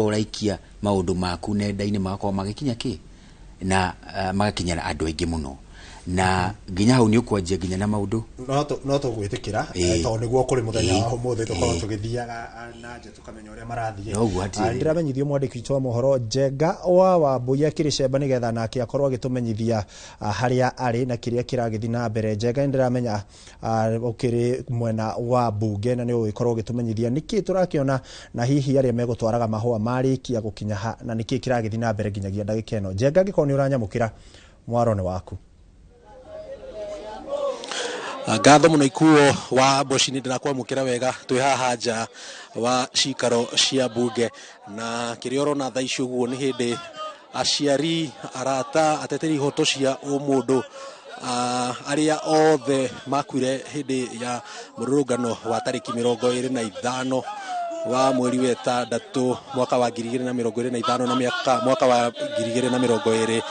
Ũraikia maũndũ maku nenda-inĩ magakorwo magĩkinya kĩ na magakinyĩra andũ aingĩ mũno, na nginya hau nĩ ũkwanjia nginya na maũndũ. No tũgwĩtĩkĩra. Tondũ nĩguo kũrĩ mũthenya wa ũmũthĩ tũkorwo tũgĩthiaga na nja tũkamenya ũrĩa marathiĩ. Noguo hatirĩ. Nĩndĩramenyithio mwandĩki witũ wa mohoro Njenga wa Wambui akĩrĩ cemba nĩgetha nake akorwo agĩtũmenyithia harĩa arĩ na kĩrĩa kĩragĩthiĩ na mbere. Njenga, nĩndĩramenya ũkĩrĩ mwena wa mbunge na nĩ ũgũgĩkorwo ũgĩtũmenyithia nĩkĩ tũrakĩona na hihi arĩa megũtwaraga mahũa marĩkia gũkinya ha na nĩkĩ kĩragĩthiĩ na mbere nginyagia ndagĩka ĩno. Njenga, angĩkorwo nĩ ũranyamũkĩra, mwaro nĩ waku. Ngatho mũno, Ikuo wa Mboci. Nĩ ndĩrakwamũkĩra wega. Twĩ haha nja wa cikaro cia mbunge na kĩrĩa ũrona thaa ici ũguo nĩ hĩndĩ aciari, arata, ateteri ihoto cia ũmũndũ, arĩa othe makuire hĩndĩ ya mũrũrũngano wa tarĩki 25 wa mweri wa ĩtandatũ mwaka wa 2025 na mĩaka mwaka wa 2024.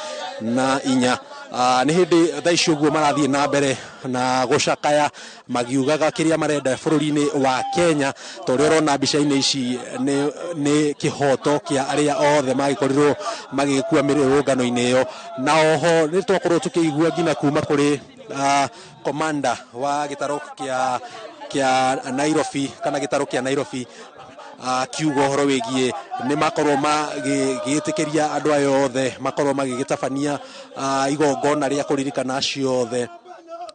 Nĩ hĩndĩ thaa ici ũguo marathiĩ na mbere na gũcakaya magiugaga kĩrĩa marenda bũrũri-inĩ wa Kenya. Ta ũrĩa ũrona mbica-inĩ ici nĩ kĩhoto kĩa arĩa othe magĩkorirwo magĩgĩkua mĩrũrũngano-inĩ ĩyo. Na oho nĩ twakorwo tũkĩigua nginya kuma kũrĩ komanda wa gĩtarũ kĩa Nairobi kana gĩtarũ kĩa Nairobi akiuga ũhoro wĩgiĩ nĩ makorwo magĩgĩtĩkĩria andũ aya othe makorwo magĩgĩtabania igongona rĩa kũririkana acio othe,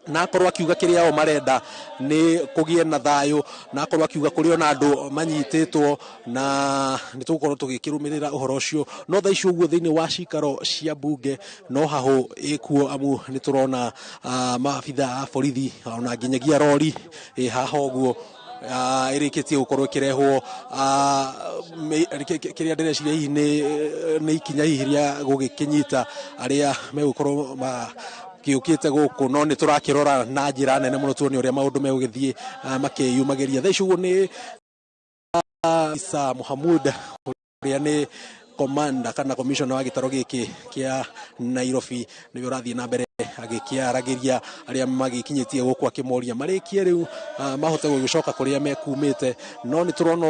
na akorwo akiuga kĩrĩa o marenda nĩ kũgĩe na thayũ, na akorwo akiuga kũrĩ ona andũ manyitĩtwo na nĩ tũgũkorwo tũgĩkĩrũmĩrĩra ũhoro ũcio. No thaa ici ũguo thĩinĩ wa cikaro cia mbunge no hahũ ĩkuo, amu nĩ tũrona maabitha a borithi ona nginyagia rori ĩ haha ũguo ĩrĩkĩtie gũkorwo ĩkĩrehwo. Kĩrĩa ndĩreciria hihi nĩ ikinya hihi rĩa gũgĩkĩnyita arĩa megũkorwo gĩũkĩte gũkũ, no nĩ tũrakĩrora na njĩra nene mũno tuone ũrĩa maũndũ megũgĩthiĩ makĩyumagĩria. Thaa ici ũguo nĩ Isa Muhamud ũrĩa nĩ komanda kana commissioner wa gĩtarũ gĩkĩ kĩa Nairobi nĩwe ũrathiĩ na mbere agĩkĩaragĩria arĩa magĩkinyĩtie gũkũ akĩmoria marĩkie rĩu mahote gũgĩcoka kũrĩa mekumĩte. No nĩ tũrona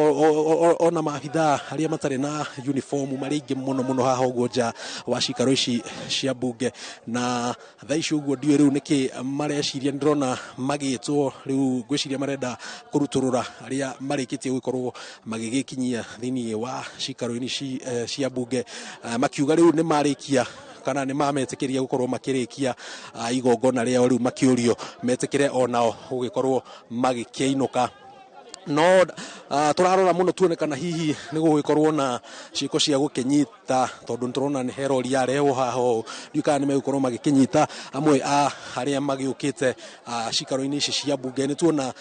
ona maabithaa arĩa matarĩ na uniform marĩ aingĩ mũno mũno haha ũguo nja wa cikaro ici cia mbunge. Na thaa ici ũguo ndiũĩ rĩu nĩkĩ mareciria. Nĩ ndĩrona magĩtwo rĩu, ngwĩciria marenda kũrutũrũra arĩa marĩkĩtie gũkorwo magĩgĩkinyia thĩinĩ wa cikaro-inĩ cia mbunge, makiuga rĩu nĩ marĩkia kana nĩ mametĩkĩria gũkorwo makĩrĩkia igongona rĩao. Rĩu makĩũrio metĩkĩre onao gũgĩkorwo magĩkĩinũka. No tũrarora mũno tuone kana hihi nĩ gũgĩkorwo na ciĩko cia gũkĩnyita, tondũ nĩ tũrona nĩ herori yarehwo haha ũũ. Ndiũĩ kana nĩ megũkorwo magĩkĩnyita amwe a arĩa magĩũkĩte cikaro-inĩ ici cia mbunge. Nĩ tuona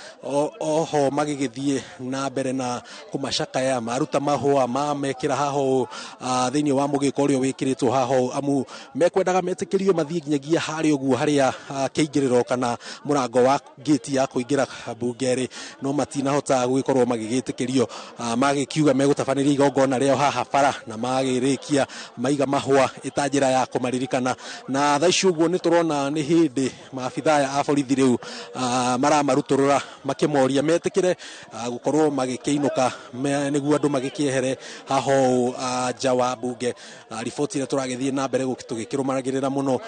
oho magĩgĩthiĩ na mbere na kũmacakaya, maruta mahũa mamekĩra haha ũũ thĩinĩ wa mũgĩko ũrĩa wĩkĩrĩtwo haha ũũ, amu mekwendaga metĩkĩrio mathiĩ nginyagia harĩa ũguo harĩa kĩingĩrĩro kana mũrango wa ngĩti ya kũingĩra mbunge rĩ, no matinahota gũgĩkorwo magĩgĩtĩkĩrio. Magĩkiuga megũtabanĩria igongona rĩao haha bara na magĩrĩkia maiga mahũa ĩta njĩra ya kũmaririkana. Na thaa ici ũguo nĩ tũrona nĩ hĩndĩ maabitha aya a borithi rĩu maramarutũrũra makĩmoria metĩkĩre gũkorwo magĩkĩinũka nĩguo andũ magĩkĩehere haha ũũ nja wa mbunge. Riboti ĩrĩa tũragĩthiĩ na mbere tũgĩkĩrũmagĩrĩra mũno,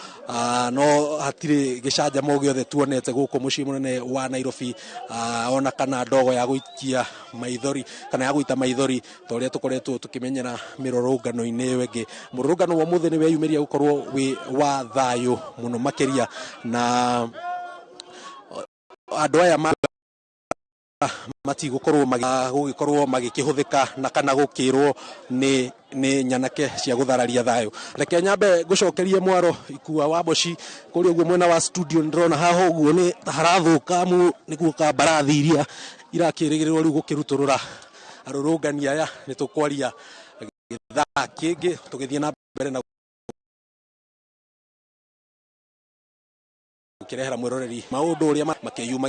no hatirĩ gĩcanjama o gĩothe tuonete gũkũ mũciĩ mũnene wa Nairobi, ona kana ndogo ya gũikia maithori kana ya gũita maithori ta ũrĩa tũkoretwo tũkĩmenyera mĩrũrũngano-inĩ ĩyo ĩngĩ. Mũrũrũngano wa ũmũthĩ nĩ weyumĩria gũkorwo wĩ wa thayũ mũno makĩria, na andũ aya matigũkorwo gũgĩkorwo magĩkĩhũthĩka na kana gũkĩrwo nĩ nyanake cia gũthararia thayũ. Reke nyambe ngũcokerie mwaro, Ikua wa Mboci, kũrĩa ũguo mwena wa studio. Nĩ ndĩrona haha ũguo nĩ harathũka, amu nĩguo ka mbarathi iria irakĩrĩgĩrĩrwo rĩu gũkĩrutũrũra arũrũngani aya. Nĩ tũkwaria gĩthaa kĩngĩ tũgĩthiĩ na mbere na gũkĩrehera mwĩroreri maũndũ ũrĩa makĩyuma.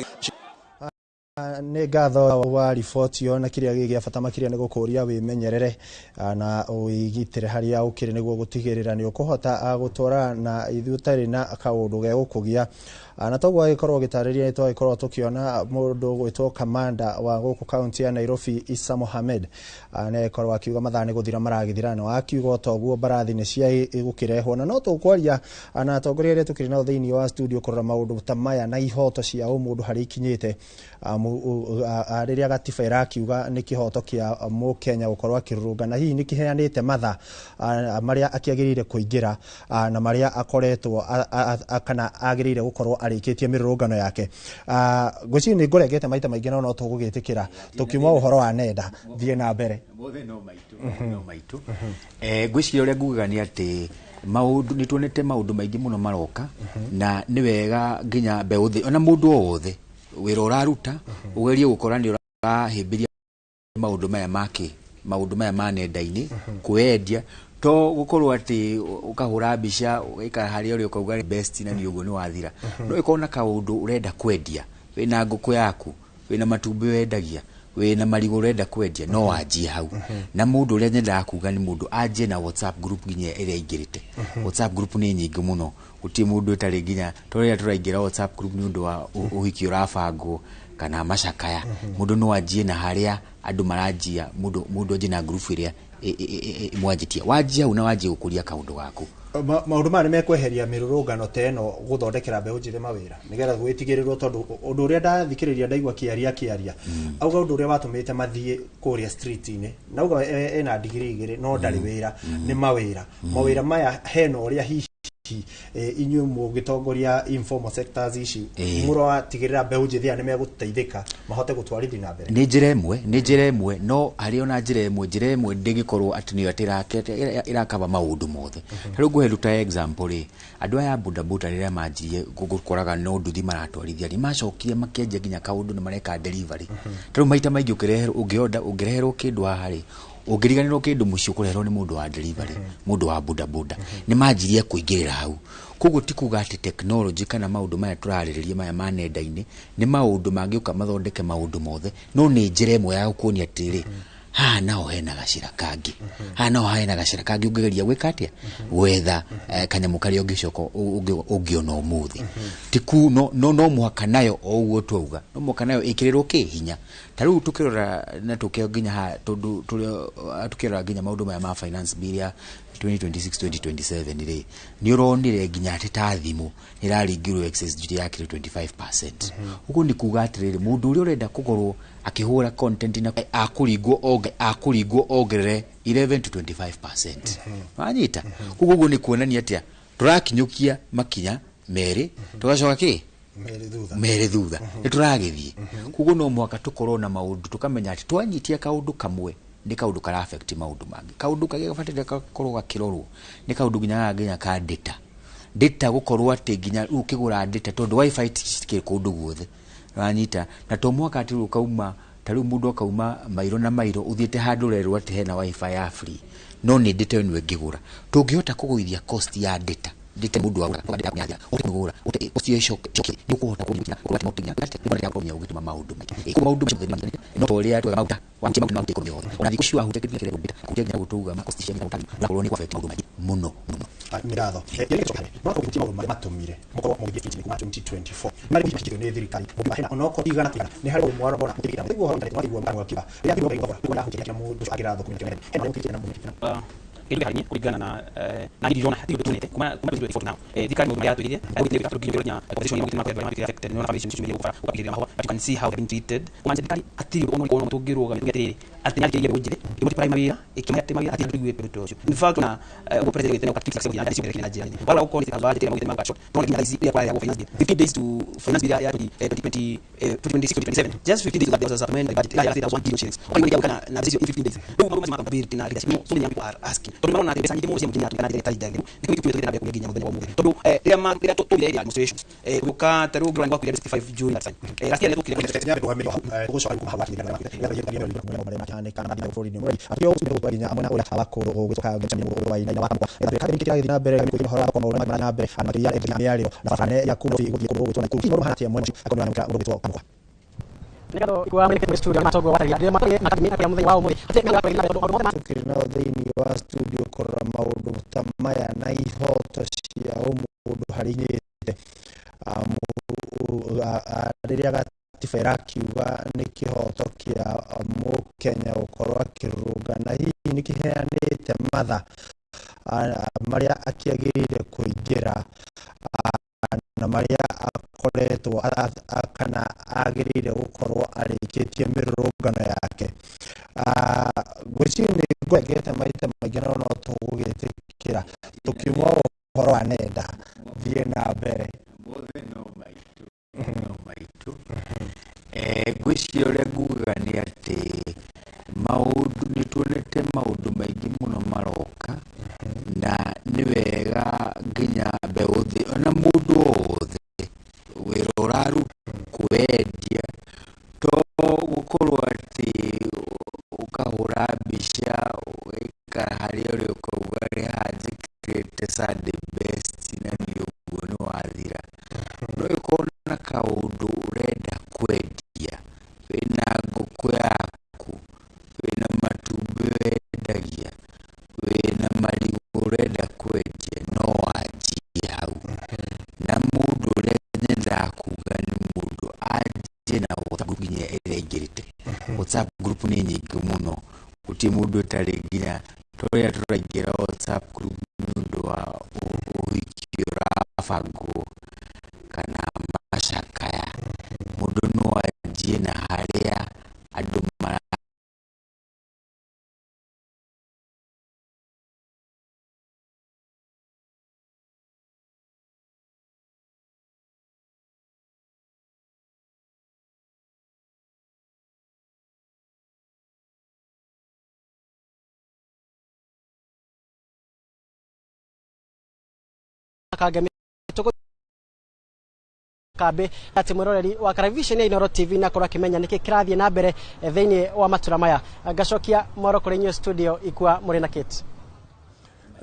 Nĩ ngatho wa riboti ĩyo, na kĩrĩa gĩ gĩa bata makĩria nĩ gũkũria wĩmenyerere na wĩgitĩre harĩa ũkĩrĩ nĩguo gũtigĩrĩra nĩ ũkũhota gũtwarana na ithuĩ ũtarĩ na kaũndũ gegũkũgia. Na toguo agĩkorwo agĩtarĩria, nĩ twagĩkorwo tũkĩona mũndũ gwĩtwo kamanda wa gũkũ kaunti ya Nairobi, Isa Mohamed, nĩ agĩkorwo akiuga mathaa nĩ gũthira maragĩthira, na akiuga toguo mbarathi nĩ cia gũkĩrehwo, na no tũkwaria na atongoria arĩa tũkĩrĩ nao thĩinĩ wa studio kũrora maũndũ ta maya na ihoto cia ũmũndũ harĩa ikinyĩte, rĩrĩa gatiba ĩrakiuga nĩ kĩhoto kĩa mũkenya gũkorwo akĩrũrũngana, hihi nĩ kĩheanĩte mathaa marĩa akĩagĩrĩire kũingĩra na marĩa akoretwo kana agĩrĩire gũkorwo arĩkĩtie mĩrũrũngano yake. Ngwĩciria nĩ ngũrengete maita maingĩ, no no tũgũgĩtĩkĩra tũkiuma ũhoro wa nenda thiĩ na mbere. Mothe no maitũ, no maitũ. Ngwĩciria ũrĩa ngugaga nĩ atĩ maũndũ nĩ tuonete maũndũ maingĩ mũno maroka, na nĩ wega nginya mbeũ thĩ ona mũndũ o wothe wĩra ũraruta ũgerie gũkora nĩ ũrahĩmbĩria maũndũ maya make, maũndũ maya ma nenda-inĩ kwĩendia, to gũkorwo atĩ ũkahũra mbica ũgaikara harĩa ũrĩ ũkauga best na nĩ ũguo nĩ wathira. No ĩkorwo na kaũndũ ũrenda kwendia, wĩna ngũkũ yaku, wĩna matumbĩ wendagia, wĩna marigũ ũrenda kwendia, no wanjie hau. Na mũndũ ũrĩa nyendaga kuga nĩ mũndũ anjie na WhatsApp group, nginya ĩrĩa aingĩrĩte. WhatsApp group nĩ nyingĩ mũno, gũtirĩ mũndũ ũtarĩ, nginya tũrĩa tũraingĩra WhatsApp group nĩ ũndũ wa ũhiki ũrabangwo kana macakaya. Mũndũ no anjie na harĩa andũ maranjia, mũndũ anjie na group ĩrĩa mwanjĩtie, wanjia hau na wanjie gũkũria kaũndũ gaku. Maũndũ maya nĩ mekweheria mĩrũrũngano ta ĩno gũthondekera mbeũ njĩthĩ mawĩra, nĩgetha gwĩtigĩrĩrwo, tondũ ũndũ ũrĩa ndathikĩrĩria ndaigua kĩaria auga ũndũ ũrĩa watũmĩte mathiĩ kũrĩa street-inĩ, nauga ena ndigiri igĩrĩ no ndarĩ wĩra, nĩ mawĩra maya hena ũrĩa hihi inyuĩ mũgĩtongoria informal sectors ici mũratigĩrĩra mbeũ njĩthĩ aya nĩ megũteithĩka mahote gũtwarithia na mbere? Nĩ njĩra ĩmwe, nĩ njĩra ĩmwe, no harĩ ona njĩra ĩmwe, njĩra ĩmwe ndĩgĩkorwo atĩ nĩyo atĩ ĩrakaba maũndũ mothe. Ta rĩu ngũhe ta example rĩ, andũ aya a bodaboda rĩrĩa manjirie gũkoraga no nduthi maratwarithia rĩ, macokire makĩanjia nginya kaũndũ nĩ mareka delivery. Ta rĩu maita maingĩ ũkĩreherwo, ũngĩorder, ũngĩreherwo kĩndũ haha rĩ, ũngĩriganĩrwo kĩndũ mũciĩ, ũkũreherwo nĩ mũndũ wa delivery, mũndũ wa bodaboda. Nĩ manjirie kũingĩrĩra hau. Koguo ti kuga atĩ technology kana maũndũ maya tũrarĩrĩria maya ma nenda-inĩ nĩ maũndũ mangĩũka mathondeke maũndũ mothe, no nĩ njĩra ĩmwe ya gũkuonia atĩrĩrĩ, haha naho hena gacĩra kangĩ, haha naho hena gacĩra kangĩ ũngĩgeria gwĩka atĩa, gwetha kanyamũ karĩa ũngĩcoka ũngĩona ũmũthĩ. Ti ku no, no, no mũhaka nayo, o ũguo twauga, no mũhaka nayo ĩkĩrĩrwo kĩ hinya. Ta rĩu tũkĩrora na tũke nginya haha, tondũ tũkĩrora nginya maũndũ maya ma finance bill ya 2026 2027 rĩ, nĩ ũronire nginya atĩ ta thimũ nĩ ĩraringirwo excess duty ya kĩrĩ 25%. Ũguo nĩ kuga atĩrĩrĩ, mũndũ ũrĩa ũrenda kũgũrwo akĩhũra content na akũringwo onge, akũringwo ongerere 11 to 25%, wanyita? Koguo ũguo nĩ kuonania atĩa tũrakinyũkia makinya merĩ tũgacoka kĩ merĩ thutha. Merĩ thutha nĩ tũragĩthiĩ. Koguo no mũhaka tũkorwo na maũndũ, tũkamenya atĩ twanyitia kaũndũ kamwe nĩ kaũndũ kara affect maũndũ mangĩ. Kaũndũ karĩa gabataire gakorwo gakĩrorwo nĩ kaũndũ nginya ka data, gũkorwo atĩ nginya rĩu ũkĩgũra data, tondũ WiFi cikĩrĩ kũndũ guothe, wanyita? Na to mũhaka atĩ rĩu ũkauma, ta rĩu mũndũ akauma mairo na mairo ũthiĩte handũ ũrerwo atĩ hena WiFi ya free, no nĩ data ĩno ĩngĩgũra. Tũngĩhota kũgũithia cost ya data, mũndũ agũra cost ĩyo ĩcoke, nĩ ũkũhota ũgĩtũma maũndũ maingĩ. Koguo maũndũ macio no ta ũrĩa tugaga maguta wahutia maguta mahutia economy yothe, ona thikũ ici wahutia kĩndũ kĩrĩa data nginya gũtũuga ma cost cia ũgakorwo nĩ affect maũndũ maingĩ mũno mũno. Nĩ ngatho. No tũhutie maũndũ marĩa matũmire mũkorwo mũgĩthiĩ street kuma 2024, marĩa hihi nĩ thirikari mũngiuga hena onokorwo igana nĩ harĩ ũndũ mwarora nĩguo ũhoro waigua mwana akiuga rĩrĩa thogora nĩ mũndũ akĩrathwo hena ũrĩa na mũndũ. Kĩndũ kĩa kũringana na na niĩ ndirona hatirĩ ũndũ tuonete kuma 2024 to now. Thirikari maũndũ marĩa yatwĩrire agũthiĩ nginya opposition ya mũgĩtĩ marĩa affected nĩ family cio gũbara ũkagĩrĩra mahũa, but you can see how they've been treated. Kũmaanisha thirikari hatirĩ ũndũ ona tũngĩrũgamia tuge atĩrĩrĩ atĩ nĩathikĩrĩrie mbeũ njĩthĩ, ĩmultiply mawĩra, ĩkĩmahe atĩ mawĩra, hatirĩ tũiguĩte ũndũ ũcio. In fact, na ũguo president wĩtene ũka success na njĩra nene wala ũkorwo nĩ budget ya mũgĩtĩ ma short tuone nginya thaa ici rĩrĩa kũrarĩhagwo finance bill, 15 days to finance bill ya 2020 2026 2027, just 15 days to that, there was a supplementary budget ya 3,000 billion shillings. Ũkaigua kana na decision in 15 days. Rĩu maũndũ macio ma accountability na leadership, so many people are asking, tondũ marona atĩ mbeca nyingĩ mũno cia mũingĩ nĩiratũmĩka na njĩra ĩtarĩ njagĩrĩru. Nĩkĩo gĩtũmĩte tũthiĩ na mbere kũrĩa nginya mũthenya wa ũmũthĩ, tondũ rĩrĩa tũgire area demonstrations gũka ta rĩu ngũrani gwakuire 65 June that time, last year nĩtũkire. Tukĩrĩ nao thĩinĩ wa studio kũrora maũndũ ta maya na ihoto cia ũmũndũ harĩ inyuĩ rĩrĩa gatiba ĩrakiuga nĩ kĩhoto kĩa mũkenya gũkorwo akĩrũrũngana, hihi nĩ kĩheanĩte matha marĩa akĩagĩrĩire kũingĩra na marĩa akoretwo kana agĩrĩire gũkorwo arĩkĩtie mĩrũrũngano yake. Ngwĩciria nĩ ngwengete maita maingĩ no no tũgũgĩtĩkĩra tũkiuma ũhoro wa nenda thiĩ na mbere. Mothe no maitũ, no maitũ. Ngwĩciria ũrĩa ngugaga nĩ atĩ maũndũ nĩ tuonete maũndũ maingĩ mũno maroka, na nĩ wega nginya mbeũ thĩ ona mũndũ wothe wĩra ũraruta kwendia to gũkorwo atĩ ũkahũra mbica ũgaikara harĩa ũrĩ ũkauga nĩ haha njĩkĩrĩte Sunday best na nĩ ũguo nĩ wathira. No ĩkorwo na kaũndũ ũrenda kwendia, wĩna ngũkũ yaku, wĩna matumbĩ wendagia, wĩna marigũ ũrenda kwendia, no wanjie hau. Na mũndũ ũrĩa nyendaga kuga nĩ mũndũ anjie na WhatsApp group nginya ĩrĩa aingĩrĩte. WhatsApp group nĩ nyingĩ mũno, gũtirĩ mũndũ ũtarĩ nginya tũrĩa tũraingĩra WhatsApp group nĩ ũndũ wa ũhiki ũrabangwo kana macakaya. Mũndũ no anjie na harĩa andũ mara Kambi ati mwiroreri wa television ya Inooro TV na korwo akimenya niki kirathie na mbere thiini wa matura maya. Ngacokia mwaro kuri inyuĩ studio ikua muri na Kate.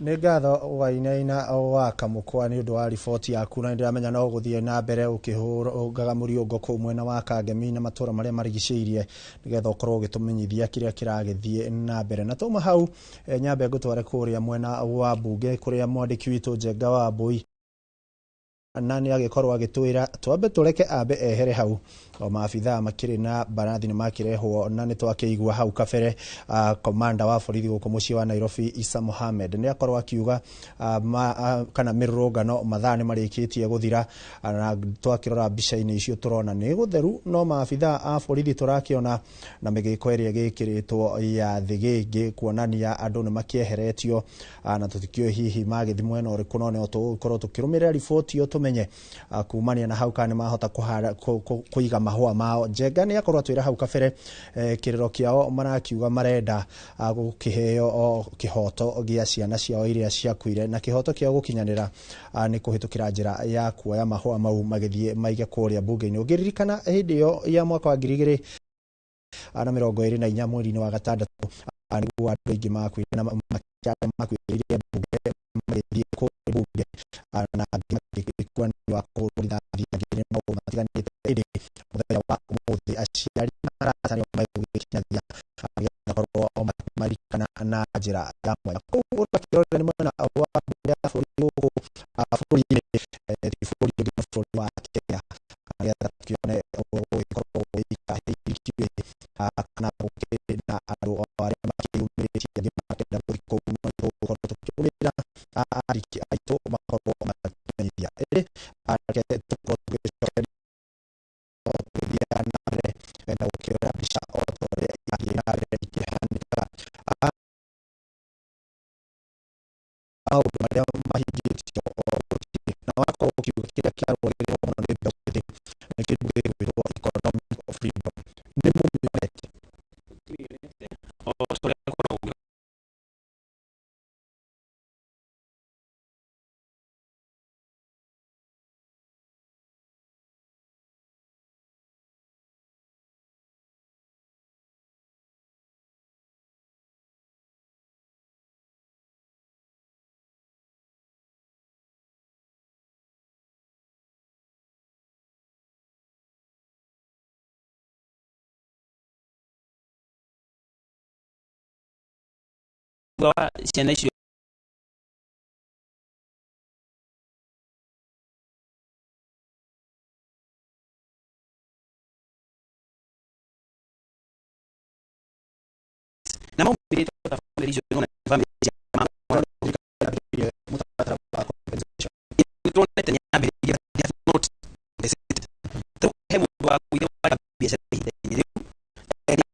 Nĩ ngatho Wainaina wa Kamũkwa nĩ ũndũ wa riboti yaku, na nĩndĩramenya no gũthiĩ na mbere ũkĩhũngaga mũriũngo kũu mwena wa Kangemi na matũra marĩa marigicĩirie nĩgetha ũkorwo ũgĩtũmenyithia kĩrĩa kĩragĩthiĩ na mbere. Na twauma hau nyambe ngũtware kũrĩa mwena wa mbunge kũrĩa mwandĩki witũ Njenga wa Mbui na nĩ agĩkorwo agĩtwĩra twambe tũreke ambe ehere hau o maabithaa makĩrĩ na mbarathi nĩ makĩrehwo, na nĩ twakĩigua hau kabere komanda wa borithi gũkũ mũciĩ wa Nairobi Isa Mohamed nĩ akorwo akiuga kana mĩrũrũngano mathaa nĩ marĩkĩtie gũthira, na twakĩrora mbica-inĩ icio tũrona nĩ gũtheru, no maabithaa a borithi tũrakĩona na mĩgĩko ĩrĩa ĩgĩkĩrĩtwo ya thĩgĩngĩ kuonania andũ nĩ makĩeheretio, na tũtikĩũĩ hihi magĩthiĩ mwena ũrĩkũ, no nĩ tũgũkorwo tũkĩrũmĩrĩra riboti ĩyo tũmenye kumania na hau kana nĩ mahota kũiga mahũa mao. Njenga nĩ akorwo atwĩra hau kabere kĩrĩro kĩao marakiuga marenda gũkĩheo kĩhoto gĩa ciana ciao iria ciakuire, na kĩhoto kĩao gũkinyanĩra nĩ kũhĩtũkĩra njĩra ya kuoya mahũa mau magĩthiĩ maige kũrĩa mbunge-inĩ. Ũngĩririkana hĩndĩ ĩyo ya mwaka wa 2024 mweri-inĩ wa gatandatũ nĩguo andũ aingĩ makuire na makuĩrĩire mbunge magĩthiĩ kũrĩa mbunge na angĩ magĩkua nĩ wa kũhũrwo rithathi, angĩ nĩ maũndũ matiganĩte. Ĩndĩ mũthenya wa ũmũthĩ aciari na arata nĩo megũgĩkinyagia nĩgetha makorwo makĩmaririkana na njĩra ya mwanya. Koguo ũrakĩrorera nĩ mwena wa mbunge ya bũrũri gũkũ bũrũri-inĩ, ti bũrũri ũngĩ nĩ bũrũri wa Kenya, nĩgetha tũkĩone gũgĩkorwo gũgĩika hihi kana gũkĩrĩ na andũ arĩa makĩyumĩrĩtie angĩ makĩenda gũthiĩ kũu, no tũgũkorwo tũkĩrũmĩrĩra andĩki aitũ makorwo makĩmenyithia. Ĩndĩ reke tũkorwo tũgĩcokeria tũgĩthiaga na mbere na gũkĩoya mbica o ta ũrĩa irathiĩ na mbere ikĩhanĩkaga. Maũndũ marĩa mahingĩtio gũtirĩ, na wakorwo ũkiuga kĩrĩa kĩarũagĩrĩrwo mũno nĩ mbeũ njĩthĩ nĩ kĩndũ gĩgwĩtwo economic freedom. Nĩ mũmĩonete? Thutha wa ciana icio na maumĩrĩte ta bamĩrĩ icio nĩwona nĩ bamĩrĩ cia Mũtaratara wa compensation. Nĩtuonete nĩyambĩrĩirie, but they have not compensated. Ta rĩu he mũndũ wakuire wa biacara ihinda-inĩ rĩu rĩa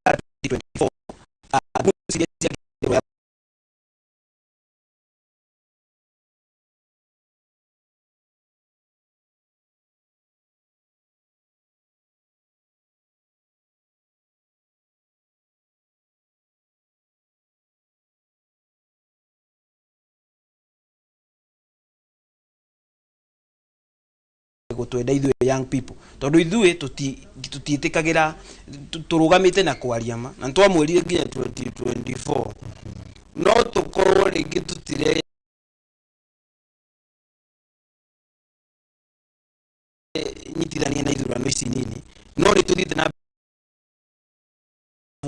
2024, goods iria ciagĩrĩirwo gũtwenda ithuĩ young people, tondũ ithuĩ tũtiĩtĩkagĩra tũrũgamĩte na kwaria ma, na nĩtwamwĩrire nginya 2024 no tũkorwo rĩngĩ tũtire nyitithania na ithurano ici nini, no nĩ tũthiĩte na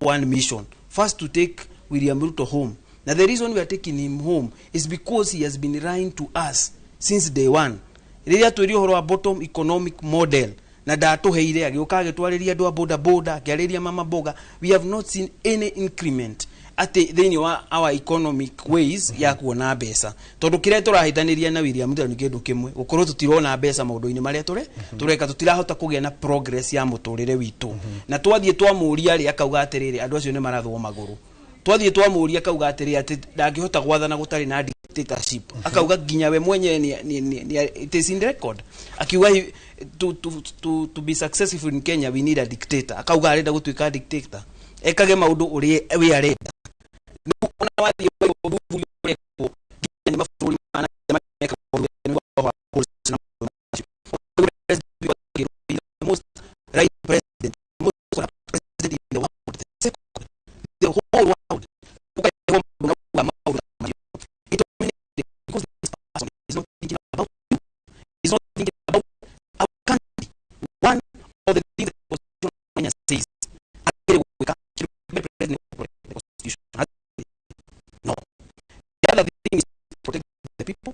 one mission: first, to take William Ruto home. Now the reason we are taking him home is because he has been lying to us since day one. Rĩrĩa twĩrio ũhoro wa bottom economic model na ndatũheire, agĩũka agĩtwarĩria andũ a boda boda, akĩarĩria mama mboga, we have not seen any increment atĩ thĩinĩ wa our economic ways ya kuona mbeca, tondũ kĩrĩa tũrahĩtanĩria na William Ruto nĩ kĩndũ kĩmwe, gũkorwo tũtirona mbeca maũndũ-inĩ marĩa tũreka, tũtirahota kũgĩa na progress ya mũtũrĩre witũ. Na twathiĩ twamũria rĩ, akauga atĩrĩrĩ, andũ acio nĩ marathwo magũrũ. Twathiĩ twamũria, akauga atĩrĩrĩ, atĩ ndangĩhota gwathana gũtarĩ na dictatorship. Akauga nginya we mwenyewe it is in record, akiuga to be successful in Kenya we need a dictator. Akauga arenda gũtuĩka dictator, ekage maũndũ ũrĩa we arenda. Rĩu ona wathiĩ ũthuthuria ũrekwo nginya nĩ mabũrũri ma na nja mekaga ũndũ nĩ wa policy na maũndũ macio. President the most right president, the most corrupt president in the world, the second, the whole world, ũkarehwo maũndũ na uga maũndũ ta macio. Gĩtũmi nĩ because this person is not thinking about you, is not thinking about our country. One of the things the Constitution of Kenya says agĩrĩirwo gwĩka kĩndũ kĩa mbere, president, protect the Constitution. No, the other thing is protect the people.